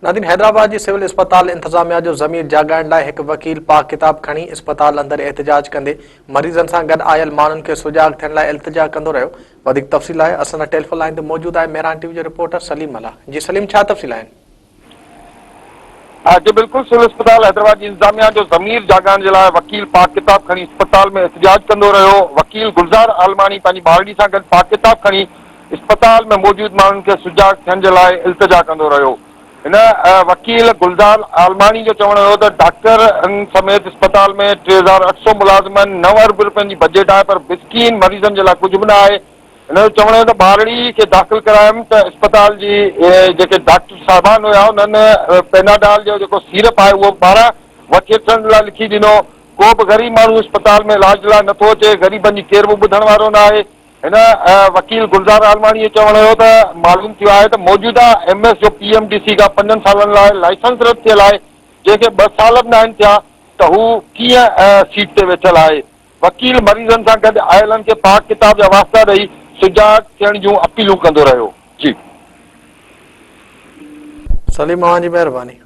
ناظرين حيدرآباد جي سول اسپتال انتظاميا جو ضمير جاڳائڻ لاء هڪ وڪيل پاڪ ڪتاب کڻي اسپتال اندر احتجاج ڪندي مريضن سان گڏ آيل ماڻهن کي سجاڳ ٿيڻ لاء التجا ڪندو رهيو وڌيڪ تفصيل لاء اسان سان ٽيليفون لائين تي موجود آهي مهراڻ ٽي وي جو رپورٽر سليم ملاح جي سليم ڇا تفصيل آهن؟ جي بلڪل سول اسپتال حيدرآباد جي انتظاميا جو ضمير جاڳائڻ جي لاء وڪيل پاڪ ڪتاب کڻي اسپتال ۾ احتجاج ڪندو رهيو وڪيل گلزار عالماڻي پنهنجي ٻارڙي سان گڏ پاڪ ڪتاب کڻي اسپتال ۾ موجود ماڻهن کي سجاڳ ٿيڻ جي لاء التجا ڪندو رهيو. هن وڪيل گلزار عالماڻي جو چوڻ هيو ته ڊاڪٽرن سميت اسپتال ۾ 3800 ملازمن، نو ارب رپين جي بجيٽ آهي پر مسڪين مريضن جي لاء ڪجهه به نه آهي. هن جو چوڻ هيو ته ٻارڙي کي داخل ڪرايم ته اسپتال جي جيڪي ڊاڪٽر صاحبان هيا انهن پيناڊال جو جيڪو سيرپ آهي اهو ٻارهن وٺي اچڻ لاء لکي ڏنو. ڪو به غريب ماڻهو اسپتال ۾ علاج لاء نٿو اچي، غريبن جي ڪير به ٻڌڻ وارو نه آهي. هن وڪيل گلزار عالماڻي جو چوڻ هيو ته معلوم ٿيو آهي ته موجوده ايم ايس جو پي ايم ڊي سي کان پنجن سالن لاء لائسنس رد ٿيل آهي جنهن کي ٻه سال به ناهن ٿيا ته هو ڪيئن سيٽ تي ويٺل آهي. وڪيل مريضن سان گڏ آيلن کي پاڪ ڪتاب جا واسطا ڏئي سجاڳ ٿيڻ جون اپيلون ڪندو رهيو. جي. سليم اوهان جي مهرباني.